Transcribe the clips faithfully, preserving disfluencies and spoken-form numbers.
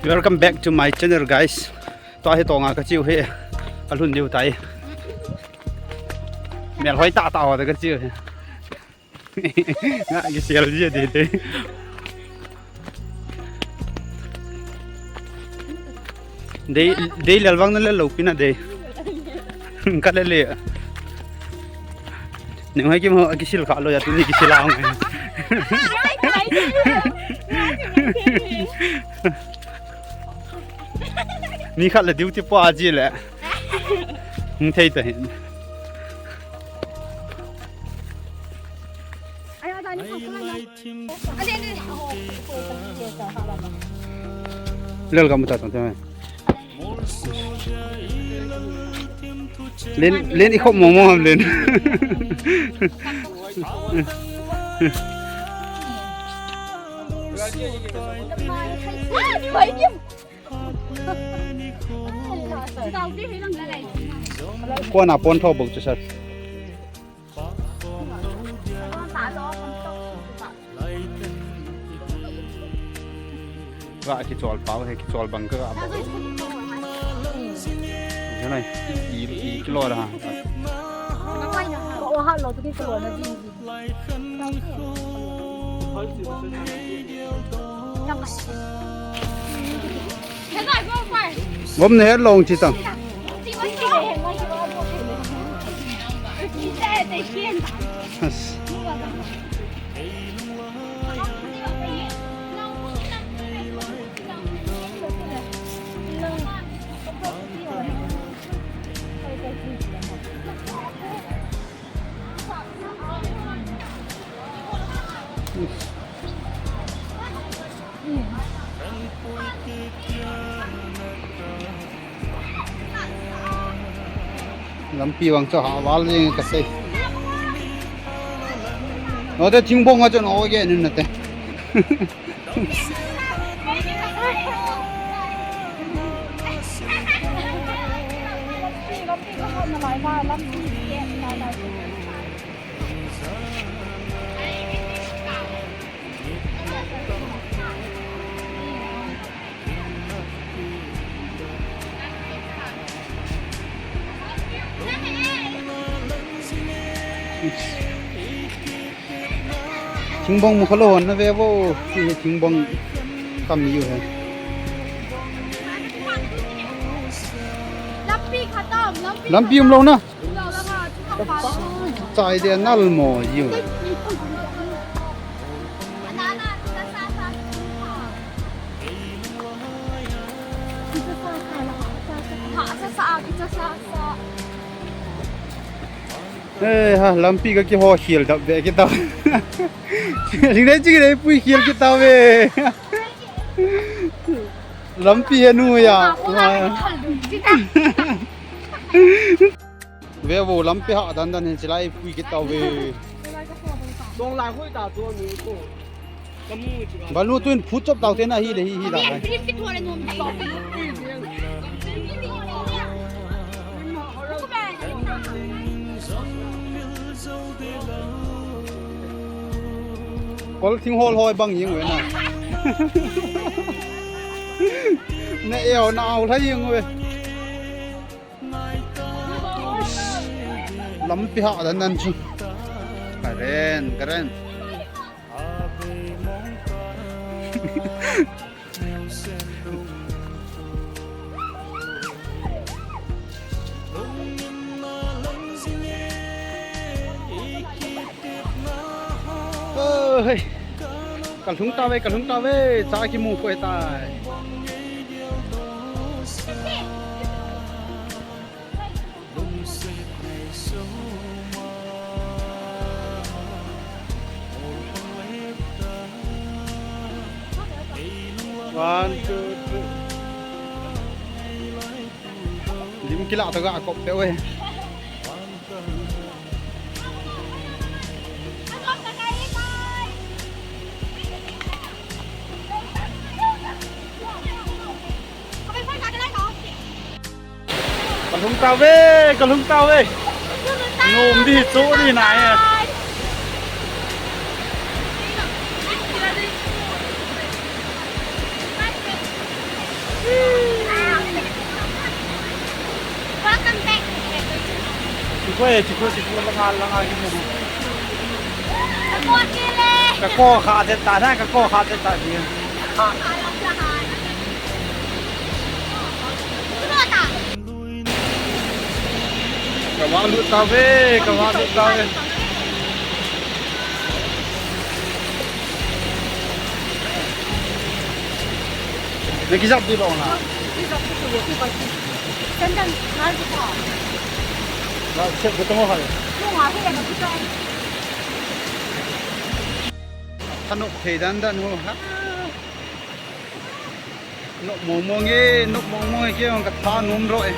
Welcome back to my channel, guys. Tua hi tonga ka chiu hi. Ka lhun diu tai. Mel hoi ta ta ho ta ka chiu hi. Nga ki sel ji de de. Dei, dei lel vang na lel lo pi na dei. Ka lel le. Neng hoi ki mo ki sil kha lo ya tu ni ki sil ang. Ni khat le duty pa ji le. Hung thei ta hin. Lel ka mu ta tang te. Len, len i khop mo mo ham len. Kona pon tho bok chu sir. Ga kichol pau he, kichol bang ka ga bang. Janai, i, i kilo da ha. Gom ne long chi tang. As. Lampi vang chu ha val jeng ka sei. Note thingbong a chun o ge nun nate. Thingbong mu kha lou hon na ve vo, thingbong kam yu he. Lampi khatam, lampi Lampi um lou na. Chai de nal mo yu. Eh, ha, lampi ka kiho khel dap ve kita. Sing dei chi dei pui khel kita ve. Lampi anu ya. Ve vo lampi ha dan dan hin chilai pui kit tau ve. Dong lai hoi ta tu ni ko. Kamu chi. Balu tuin phut chop tau te na hi le hi hi la. Kol thing hol hoi bang yeng ve na. Na eo na au lai yeng ve. Lampi ha dan dan chu. Karen, Karen. Oi. Ka lhung ta ve, ka lhung ta ve. Cha kimu koi tai. One, two, three. Lim kila to ga kop pe we. Ka lhung ta ve, ka lhung ta ve. Nom di chu di na e. Oi, chiku, chiku, langa, langa, kimu. Ka ko kha te ta na, ka ko kha te ta ni. Ka vang lut tave, ka vang lut tave. Na kijap di ba ona? Kijap di ba? Sandal nal di ba? Na set ko tamo hai. Nung ahi na kita. Thanop thei dan dan ho ha. Nop mong mong e, nop mong mong e, kei jong ka thanom ro e.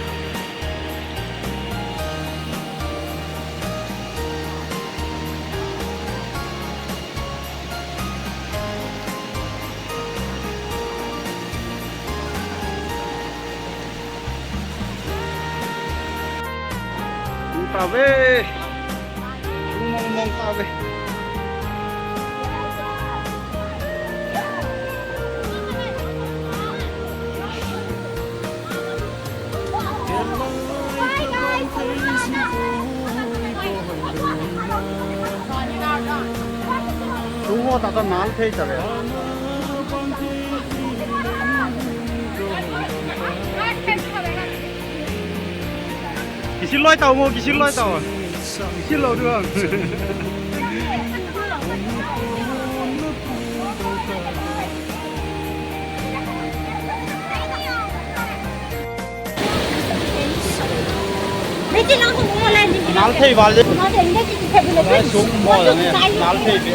Tung tave. Tung mong mong tave. Tung ho ta ta nal thei tave. Kisil loi tau mo, kisil loi tau. Kisil lou du ang. Nal thei val le. Nal thei be.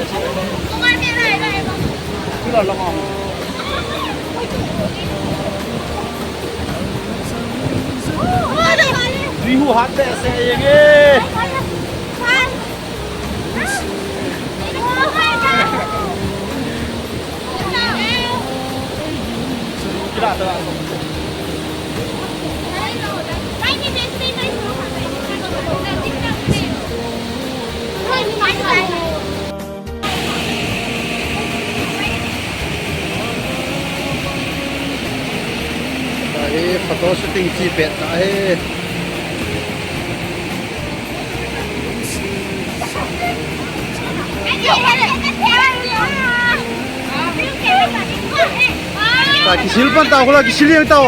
Tula lama. Rihu hat behseh jenge. Ahi, photo shooting chi pet ta ahi. Ta kisil pan ta, khula kisil jeng ta.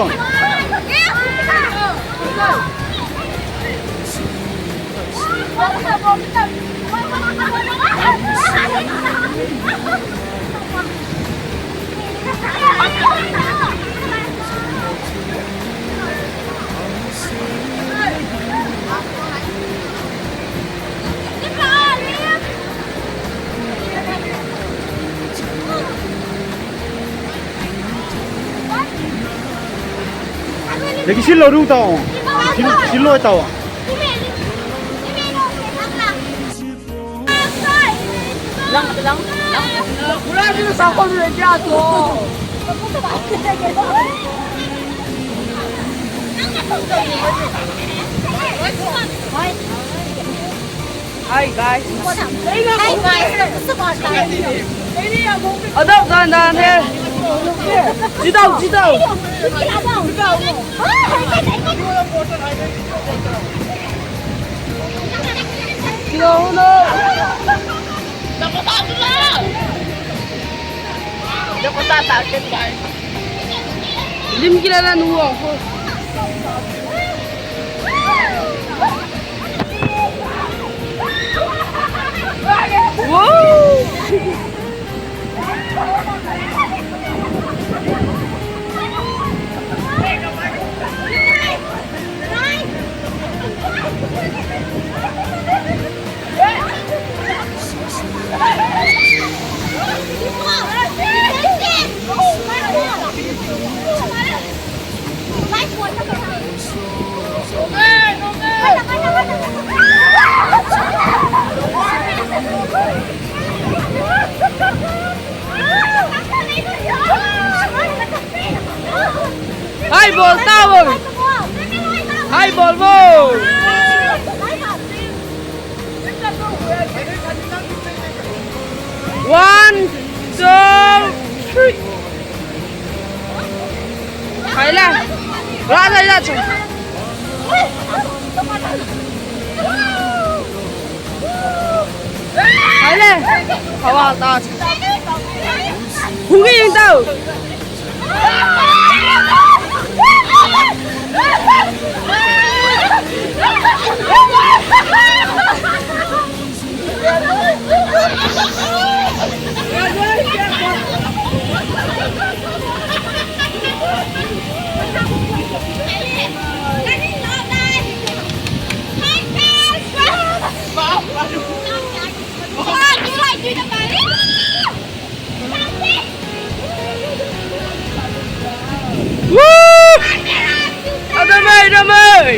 Lagi silo du tao. Silo, silo tao. Lang, lang, lang. Wala din sa ko ni dia to. Hi guys. Hi guys. Adap dan dan he. Jidau, jidau. Jidau, no. Lim kila na nuo. Wow. Hai bol tao. Hai bol bol. One, two, three. Hai la. Ra, ra, ra, chang. Hung in tau. Woo! Adamai, adamai!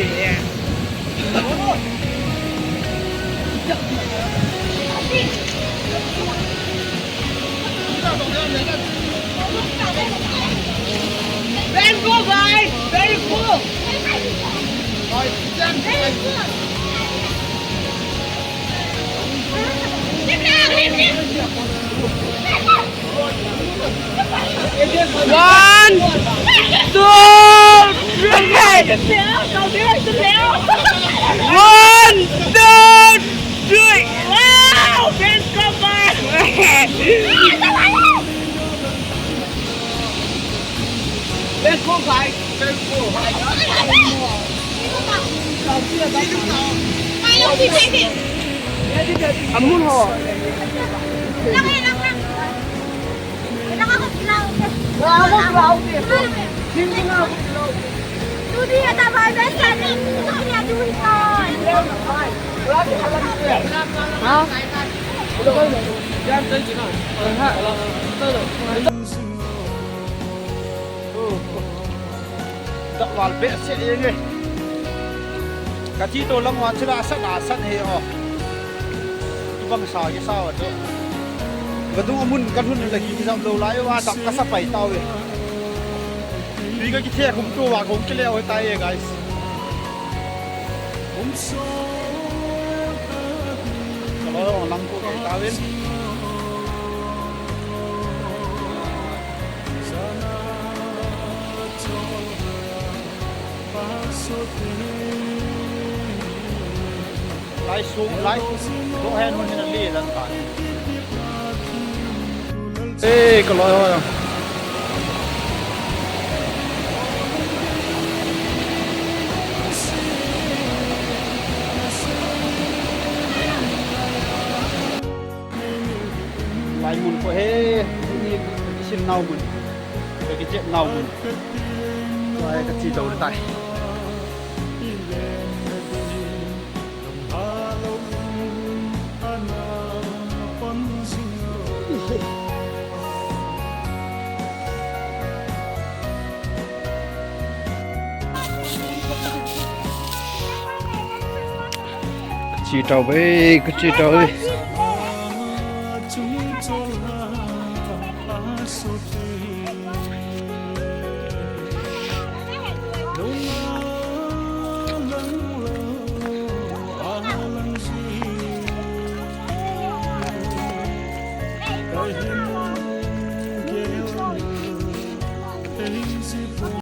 Very cool, guys. Very cool. Very cool. One, two, three. One, two, three. Wow, best cover. Let's go, guys. Let's go. Amun ho. Ha? Dak val behseh jeng e. Ka thi to lang wan chila sat a sat he o. Tubang sa ke sa wa to. Vadung amun ka lhun la ki jam lo lai wa dam ka sa pai tau e. Tui ka kithe khum to wa khum kile o tai e, guys. Ka lo lang ko ke tau e. Lai sung, lai. Doh hen hun hin a li lan ta. Ê, ka loi ho. Lai mun ko he, ni kisin nau mun. Ka kichep nau mun. Lai ka chi dau tai. Chi tau ve, ka chi tau ve.